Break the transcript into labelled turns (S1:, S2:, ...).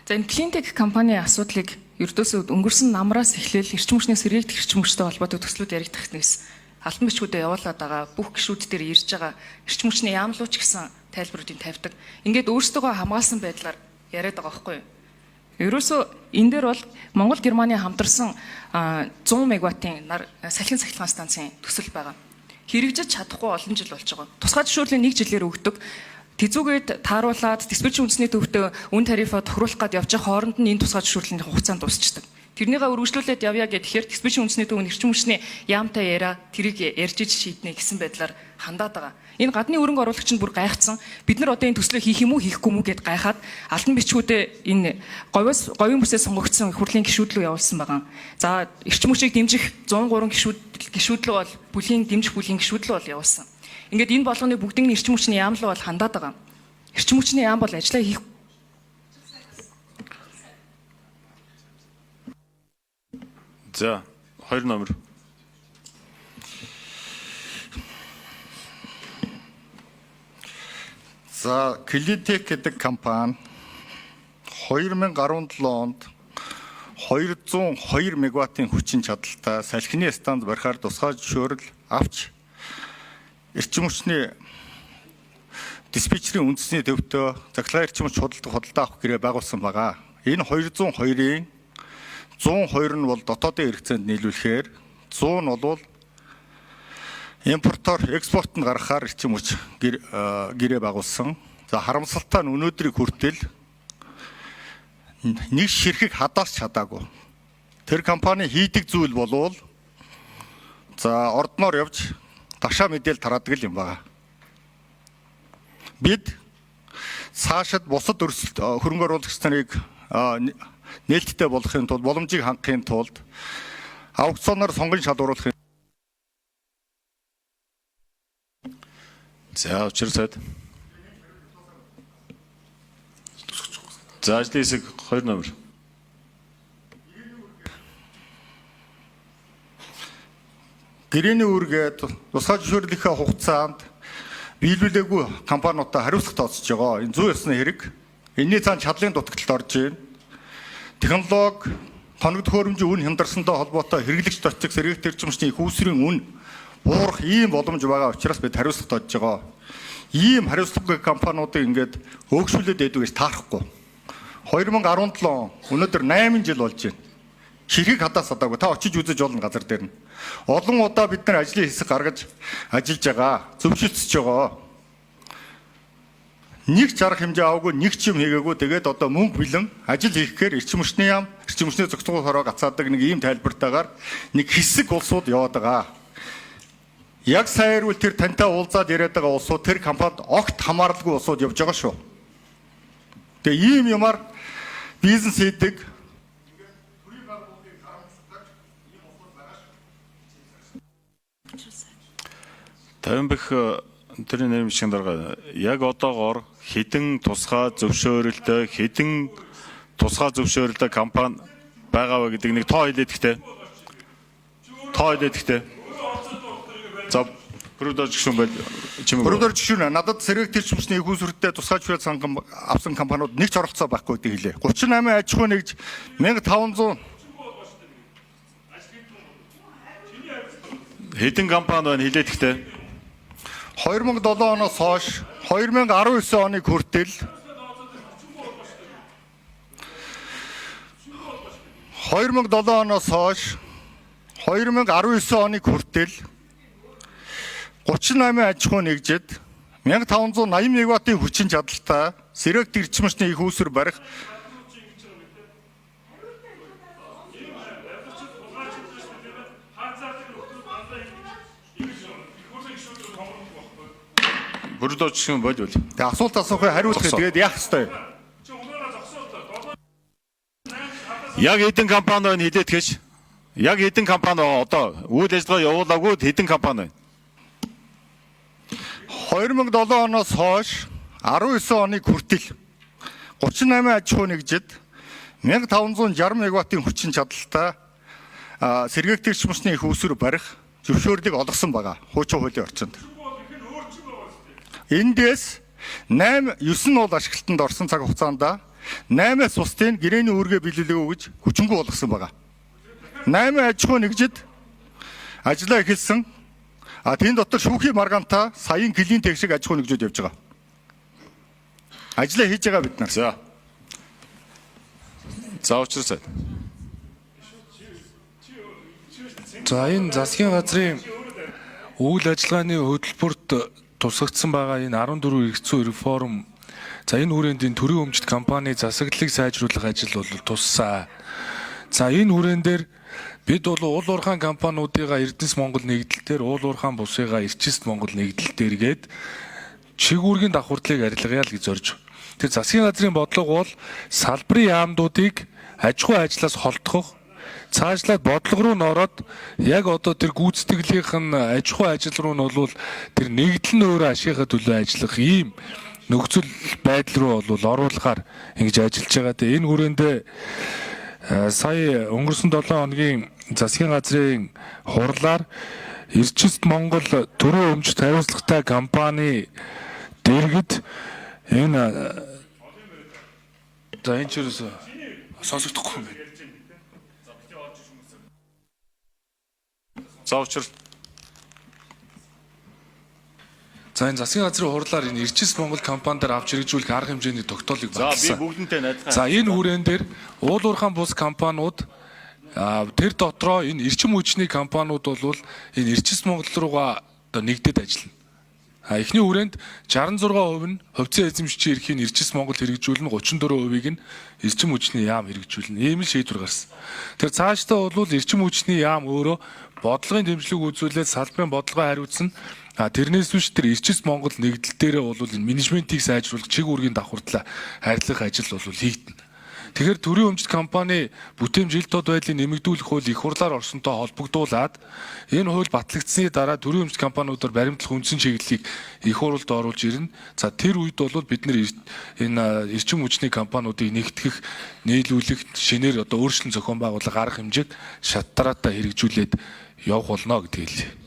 S1: За, энэ Cleantech компани асуудлыг ердөөсөө өнгөрсөн намраас эхлээл эрчим хүчний сэргээгдэх эрчим хүчтэй холбоотой төслүүд яригдах нэгс алтан бичгүүдээ явуулаад байгаа, бүх гишүүд дээр ирж байгаа, эрчим хүчний яам руу ч гэсэн тайлбаруудыг тавьдаг. Ингээд өөрсдөө хамгаалсан байдлаар яриад байгаа байхгүй юу? Ерөөсөө энэ дээр бол Монгол Германы хамтарсан 100 мегаваттын нар салхин цахилгаан станцын төсөл байгаа. Хэрэгжиж чадахгүй олон жил болж байгаа. Тусгай зөвшөөрлийн нэг жилээр өгдөг. Тэзүүгээд тааруулаад диспетчер үндэсний төвтөө үн тарифаа тохируулах гад явж байгаа хооронд нь энэ тусгай зөвшөөрлөний хугацаанд дуусчдаг. Тэрнийгээ үргэлжлүүлээд явъя гэхээр диспетчер үндэсний төв нь эрчим хүчний яамтай яриа тэрийг ярьж иж шийднэ гэсэн байдлаар хандаад байгаа. Энэ гадны хөрөнгө оруулагч нь бүр гайхацсан. Бид нар одоо энэ төслөө хийх юм уу, хийхгүй юм уу гэд гайхаад алтан бичгүүдээ энэ говьос говийн бүсээ сонгогдсон их хурлын гишүүд лүү явуулсан байгаа. За, эрчим хүчийг дэмжих 103 гишүүд лүү бол бүлгийн дэмжих бүлгийн гишүүд лүү бол явуулсан. Ингээд энэ болгоны бүгдийн эрчим хүчний яам луу бол хандаад байгаа. Эрчим хүчний яам бол ажиллаа хийх
S2: За, 2 номер.
S3: За, Cleantech гэдэг компани 2017 онд 202 мегаваттын хүчин чадалтай салхины станц барихаар тусгай зөвшөөрөл авч эрчим хүчний диспетчерийн үндэсний төвтөө цахилгаан эрчим хүч худалдах худалдаа авах гэрээ байгуулсан байгаа. Энэ 202-ын 102 нь бол дотоодын хэрэгцээнд нийлүүлэхээр 100 нь бол импортоор экспортод гаргахаар эрчим хүч гэрээ байгуулсан. За, харамсалтай нь өнөөдрийг хүртэл нэг ширхэг хадаас чадаагүй. Тэр компани хийдэг зүйл болвол за ордноор явж ташаа мэдээл тараадаг л юм байна. Бид цаашид бусад өрсөлд хөрөнгө оруулагч нарыг нээлттэй болгохын тулд, боломжийг хангахын тулд аукционоор сонгон шалгаруулах
S2: За, учир сайд. За, ажлын хэсэг 2 номер.
S3: Гэрээний үүргээ тусгай зөвшөөрлийнхээ хугацаанд биелүүлээгүй компаниудаа хариуцлага тооцож байгаа. Энэ зүй ёсны хэрэг. Энэний цаана чадлын дутагдалд орж байна. Технологи, тоног төхөөрөмжийн үн хямдарсантай холбоотой хэрэглэгч төцөг сэргээгдэх эрчим хүчний их үүсвэрийн үн буурах ийм боломж байгаа учраас бид хариуцлага тооцож байгаа. Ийм хариуцлагагүй компаниудыг ингээд өөгшүүлээд байдаг гэж таарахгүй. 2017 он, өнөөдөр 8 жил болж байна. Ширхэг хадаас адаагүй. Та очиж үзэж болно газар дээр нь. Олон удаа бид нар ажлын хэсэг гаргаж ажиллаж байгаа. Зөвшөлдсөж байгаа. Нэг ч арга хэмжээ аваагүй, нэг ч юм хийгээгүй. Тэгээд одоо мөнгө бэлэн ажил хийх гэхээр эрчим хүчний яам, эрчим хүчний зохицуулах хороо гацаадаг нэг ийм тайлбартаагаар нэг хэсэг улсууд яваад байгаа. Яг сайн ирвэл тэр тантай уулзаад яриад байгаа улсууд тэр компанид огт хамааралгүй улсууд явж байгаа шүү. Тэгээ ийм юмар бизнес хийдэг.
S2: Тавин бэх тэрний нэр бичгийн дарга, яг одоогоор хэдэн тусгай зөвшөөрөлтэй, хэдэн тусгай зөвшөөрөлтэй компани байгаа вэ гэдэг нэг тоо хэлээд ихтэй. Тоо хэлээд ихтэй. За, Бүрүүдэж гишүүн байл чимээ.
S3: Бүрүүдэж гишүүн, надад сэргээгдэх эрчим хүчний их үүсвэртэй тусгай зөвшөөрөл санган авсан компаниуд нэг ч оролцоо байхгүй гэдэг хэлээ. 38 аж ахуй нэгж 1500
S2: Хэдэн компани байна хэлээд ихтэй.
S3: 2007 оноос хойш 2019 оныг хүртэл 2007 оноос хойш 2019 оныг хүртэл 38 аж ахуй нэгжид 1580 мегаваттын хүчин чадалтай сэргээгдэх эрчим хүчний их үүсвэр барих
S2: Бүрүүдэж гишүүн болж бол.
S3: Тэгээ асуулт асуухыг хариулах, тэгээд яах ёстой юм?
S2: Яг хэдэн компани байна хэлээд гэж. Яг хэдэн компани байгаа одоо үйл ажиллагаа явуулаагүй хэдэн компани байна?
S3: 2007 оноос хойш 19 оныг хүртэл 38 аж ахуй нэгжид 1560 мегаваттын хүчин чадалтай сэргээгдэх эрчим хүчний их үүсвэр барих зөвшөөрлийг олгосон байгаа хуучин хуулийн орчинд. Эндээс 8 9 нь бол ашиглалтанд орсон цаг хугацаанд 8-аас бусдын гэрээний үүргээ биелүүлээгүй гэж хүчингүй болгосон байгаа. 8 аж ахуй нэгжид ажиллаа эхэлсэн. А тийм дотор шүүхийн маргаантай саяын клинтех шиг аж ахуй нэгжүүд явж байгаа. Ажлаа хийж байгаа бид нар.
S2: За. За учир сайд.
S4: За энэ засгийн газрын үйл ажиллагааны хөтөлбөрт тусгагдсан байгаа энэ 14 эрх зүйн реформ, за энэ хүрээнд энэ төрийн өмчт компани засаглалыг сайжруулах ажил бол туссан. За энэ хүрээн дээр бид бол уул уурхаан компаниудыгаа Эрдэнэс Монгол нэгдэл дээр, уул уурхаан бусыгаа Эрчист Монгол нэгдэл дээр гээд чигүүргийн давхардлыг арилгая л гэж зорж. Тэр засгийн газрын бодлого бол салбарын яамдуудыг аж ахуй ажлаас холдохох, цаашлаад бодлого руу н ороод яг одоо тэр гүйцэтгэлийнх нь аж ахуй ажил руу нь бол тэр нэгдэл нь өөрөө ашигынхаа төлөө ажиллах ийм нөхцөл байдал руу бол оруулахаар ингэж ажиллаж байгаа. Тэгээ энэ хүрээндээ сая өнгөрсөн 7 хоногийн засгийн газрын хурлаар Эрчист Монгол төрийн өмчт хариуцлагатай компани дэргэд энэ за энэ ч ерөөсөө сонсогдохгүй юм байна.
S2: За учир
S4: За энэ засгийн газрын хурлаар энэ Эрчис Монгол компани дээр авч хэрэгжүүлэх арга хэмжээний тогтоолыг
S2: За би
S4: баталсан.
S2: бүгдэнтэй найдхан.
S4: За энэ хүрээн дээр уул уурхаан бус компаниуд тэр дотроо энэ эрчим хүчний компаниуд бол энэ Эрчис Монгол руугаа одоо нэгдээд ажиллана. А эхний хүрээнд 66% нь хувьцаат эзэмшигчийн эрхийг Эрчис Монгол хэрэгжүүлнэ, 34%-ийг нь эрчим хүчний яам хэрэгжүүлнэ. Ийм л шийдвэр гарсан. Тэр цаашдаа бол эрчим хүчний яам өөрөө бодлогын дэмжлэг үзүүлээд салбарын бодлогоо хариуцна. А тэрнээс биш тэр Эрчис Монгол нэгдэл дээрээ бол энэ менежментийг сайжруулах чиг үүргийн давхардлаа хайрлах ажил бол хийгдэнэ. Тэгэхээр төрийн өмчт компани бүтээмж ил тод байдлыг нэмэгдүүлэх хууль их хурлаар орсонтой холбогдуулаад энэ хууль батлагдсаны дараа төрийн өмчт компаниудаар баримтлах үндсэн чиглэлийг их хурлд оруулж ирнэ. За тэр үед бол бид нэр энэ эрчим хүчний компаниудыг нэгтгэх, нийлүүлэх, шинээр одоо өөрчлөн зохион байгуулах арга хэмжээг шат дараатай хэрэгжүүлээд явах болно гэдгийг хэлье.